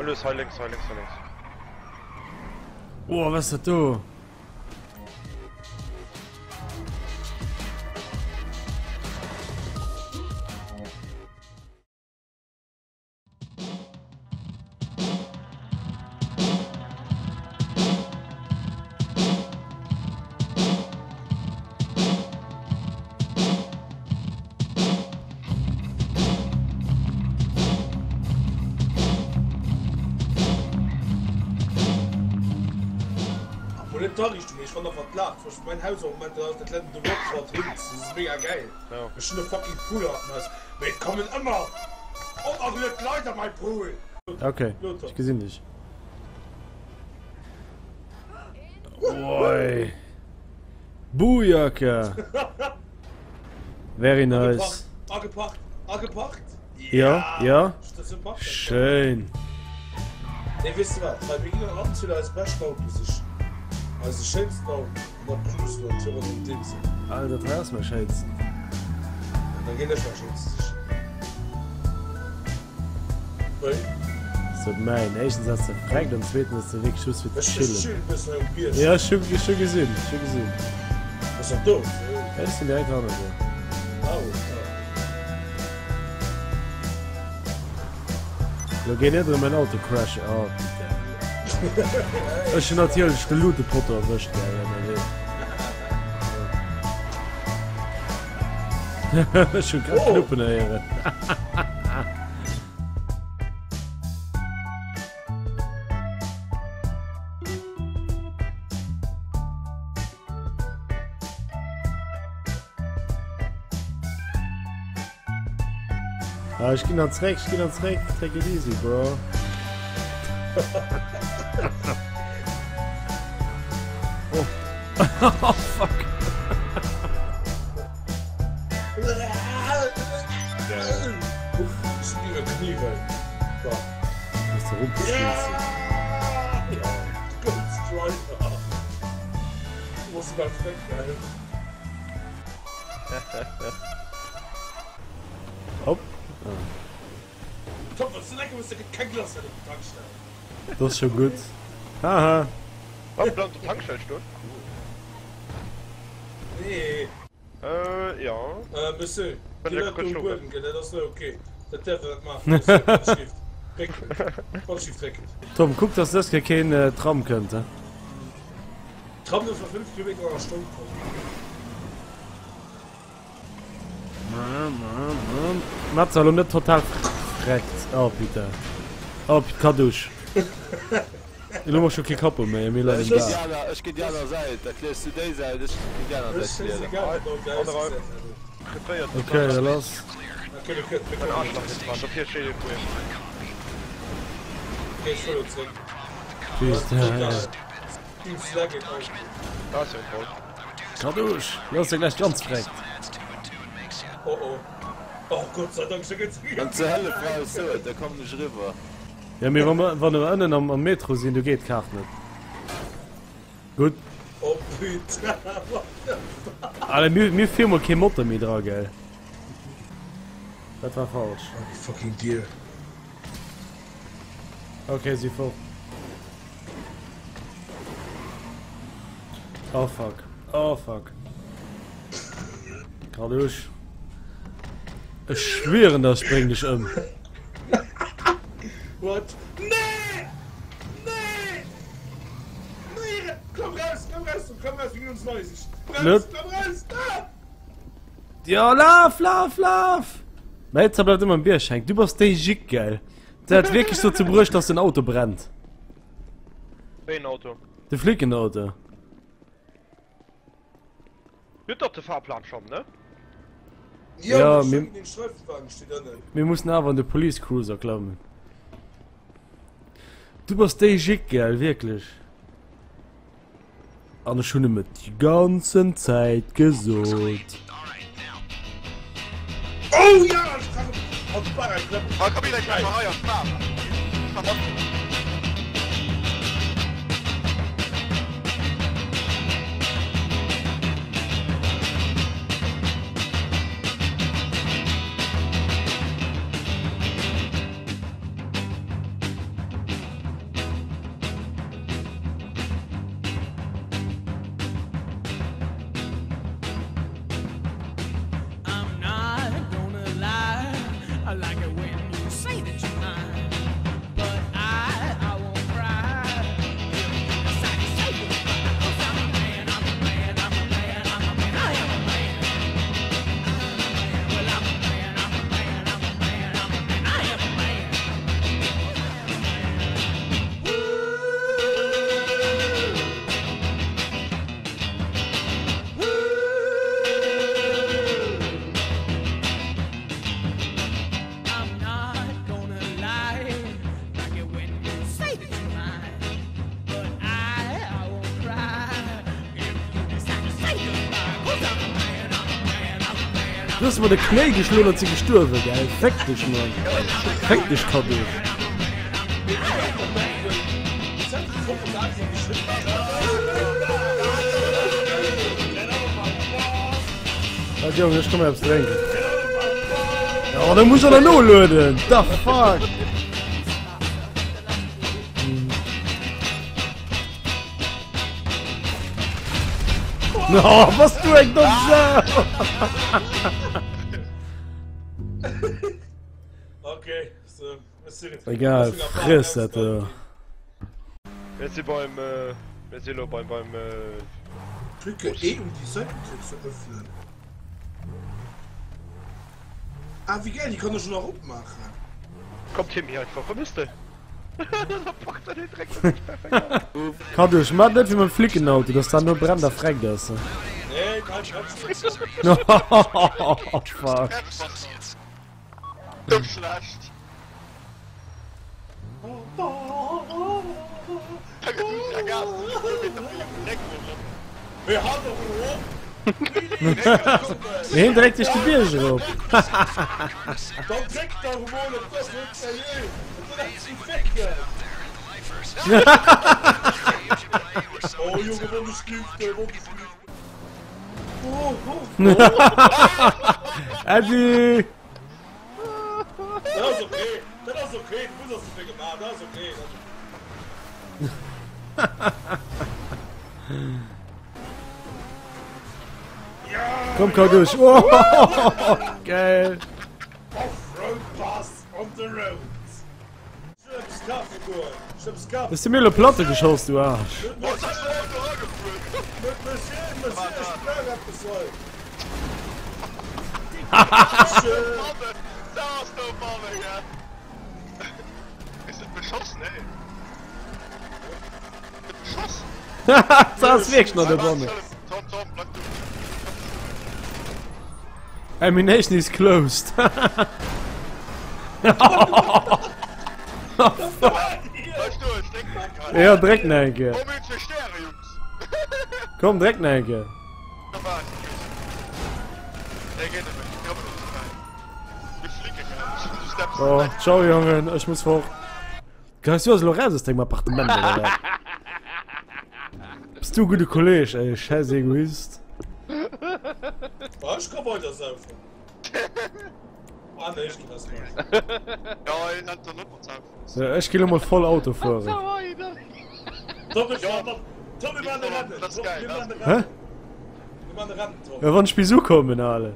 Lues, hei lénks, hei lénks, hei lénks. Oh, wat ass dat do? Obwohl net d'Ariichtung, mee ech fannen einfach d'Lag, zum Beispill mäin Haus am Moment, dat ass dat läit un de Rockford Hills, dat ass mega gäil. Ech hunn e fucking Pool hannert dem Haus, mee et kommen ëmmer onerwünscht Leit a mäi Pool. Ok, ech gesinn dech. Oi. Bujaka! Very nice. Ageparkt, ageparkt. Ja, ja. Schéin. Nee, weess de wat, mir ginn an zu eis beschten Auto sichen. Eise schéinsten Auto. An da cruisen wir d'Tour ronderëm d'Insel. Alter, dat hei ass mäi schéinsten. Ja, da ginn ech mäi schéinste sichen. Wéi? Sot mäin. Éischtens ass se freckt an zweetens ass se wierklech just fir ze Ech chillen. chill e bëssen um Bierg. Ja, ech hu ech hu gesinn, ech hu gesinn. Ass dat do? Ja, ech sinn direkt hanner dir. Au, ja. Lo géi net erëm mäin Auto crashen. Oh, putain. Ech hunn natierlech de Luutepotto erwëscht, gell, ënnerwee. Ech hu grad Knuppen héieren. Ah, ech ginn dann zréck, ech ginn dann zréck. Take it easy, bro. Oh. Oh, fuck. Hopp. Dat ass scho gutt. Haha. Wat bleift op Tankstell stoen? Nee. Äh, ja. Äh, Monsieur, Wenn déi der Leit do kurz um schlofen. Buedem, gell, dat ass net ok. Dat däerf der net maachen, Monsieur. Handschrift, réckelt. Handschrift réckelt. Tom, kuck dass dës Kéier keen Tram kënnt, he. Tram dierf mat 5 Kilometer an der Stonn kommen. Matz elo net total freckt. Oh putain. Oh Kaddusch. Elo mach scho kee Kappo méi, mir leien Ech da. ginn déi aner, ech ginn déi aner Säit, erkläers du déi Säit, ech ginn déi aner Säit klieren. Ok, da lass. Kaddusch, lo ass e gläich ganz freckt. Wann s de Hëllef brauchs, so et, da kommen ech eriwwer. Jo mee wa mer wann mer ënnen am am Metro sinn, do geet d'Kaart net. Gutt. Oh putain, what the fuck? Alter mir mir fier mol kee Motor méi dra gell. Dat war falsch. Oh you fucking deer. Ok si fort. Oh fuck, oh fuck. Gradusch. Ech schwieren der ech bréng dech ëm. What? Nee! Nee! Nee! Komm raus, komm raus, komm raus, wir ginn ons nei sichen. Komm raus, komm raus! Ah! Jo, laf, laf, laf! Mäi Zar bleift ëmmer am Bierg hänken. Du bass déi Jick, gell? Dat huet wierklech dozou bruecht, dass den Auto brennt. Wéi en Auto? De Flickenauto. Dir hutt dach de Fahrplan schon, ne? Jo, Ja, mir mir- den Streifenwagen steet ënnen. Mir mussen awer an de Police Cruiser klammen. Du bass déi Jick, gell, wierklech. An ech hunn em et déi ganzen Zäit gesot. Oh ja, ech brauch an d'Bar eng Klëppel. Ah, komm hier, eng Hei an d'Bar. Du hues mer de Knéi geschloen an si gestuerwen, gell? Féck dech, Mann. Féck dech, Kadusch. Wart, Jongen, ech komm eppes drénken. Oh, da muss er dann nolueden. The fuck? Oh, bass du eng domm Sau! Okay, so, Egal, fress dat do. Mir si beim, äh, mir si lo beim, beim, äh, Drücke E, um die Seitentür zu öffnen. Ah, wie geil, die kann ich schon auch opmachen. Kommt Timmy einfach, wo bist du? Kadusch, mach net wéi mam Flickenauto, dass dat no brennt a freckt ass. Nee, kein Schreck. Fuck. Dumm schlecht. Mee hien dréckt sech de Bierg erop. Dann dréck dach emol op das Seriö! Oh Junge, wann ech gift, wann ech gift. Oh, oh, oh. Äddi! Dat ass okay, dat ass okay, du muss ass dofir gemaach, dat ass okay. Komm Kadusch! Oh, geil! Offroad Pass on the road! Hues du mir elo Platte geschoss, du Aarsch? Dat ass wierklech nach dobannen. Ammunition is closed. Ja, dréck nach eng Kéier. Komm, dréck nach eng Kéier. Oh, ciao Jongen, ech muss fort. Geis du ass elo raus aus dengem Appartement oder wat? Bist du gudde Kolleg, ey, scheiß Egoist. Ah, ech ka weider saufen. Ah, nee, ech ginn das nicht. So, ech ginn elo mol voll Auto fueren. Tom, ich war noch. Tom, wir machen Rennen. Das ist geil, Wir machen Hä? Rennen. Wir machen Rennen, Tom. Ja, wann ech bis ukommen, Alen.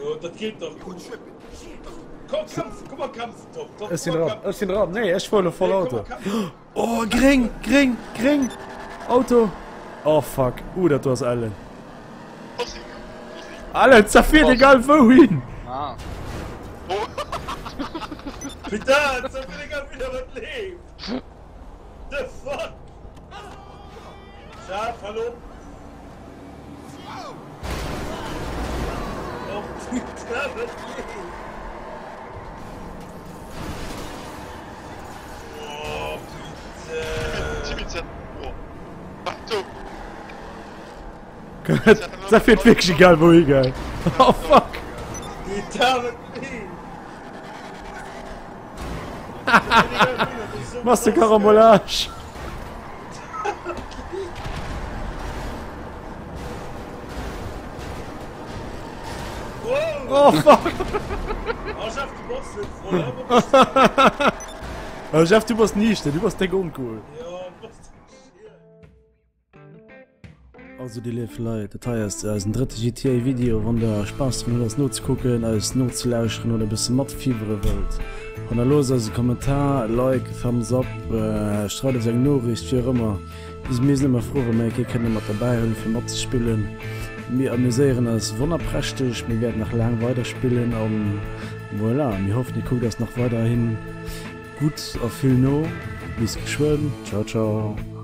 Oh, dat geet dach. Komm, kämpfen, komm mal kämpfen, Tom. Tom, Ech sinn komm mal dran, kämpfen. ech sinn dran. Nee, ech fuere elo voll Nee, komm Auto. mal kämpfen. Oh, gréng, gréng, gréng! Auto! Oh fuck, uh, dat do ass ellen. Alter, et zerfiert egal wouhin! Ah. Putain, et zerfiert egal wéi dat leeft! The fuck? Schaf, hallo! Oh, putain, wat leeft? Oh, putain! Dat fiert wierklech egal wouhi, gell? Oh fuck! Putain, wat leeft? Machst de Karambolage? Oh fuck! Oh Jeff, du bass niichter, du bass déck oncool. Also déi léif Leit, dat hei ass eisen drëtte GTA Video. Wann der Spaass drun hutt eis nozekucken, eis nozelauschteren oder e bësse matfiwwere wëllt, hannerloosst eis e Kommentar, e Like, e Thumbs up, schreift eis eng Noriicht, wéi och ëmmer. Mir sinn ëmmer frou wa mir eng Kéier kënne mat derbäi huelen fir matzespillen. Mir amuséieren eis wonnerprächteg, mir wäerten nach laang weider spillen an voilà, mir hoffen dir kuckt eis nach weiderhin gutt a vill no. Bis geschwënn, ciao ciao.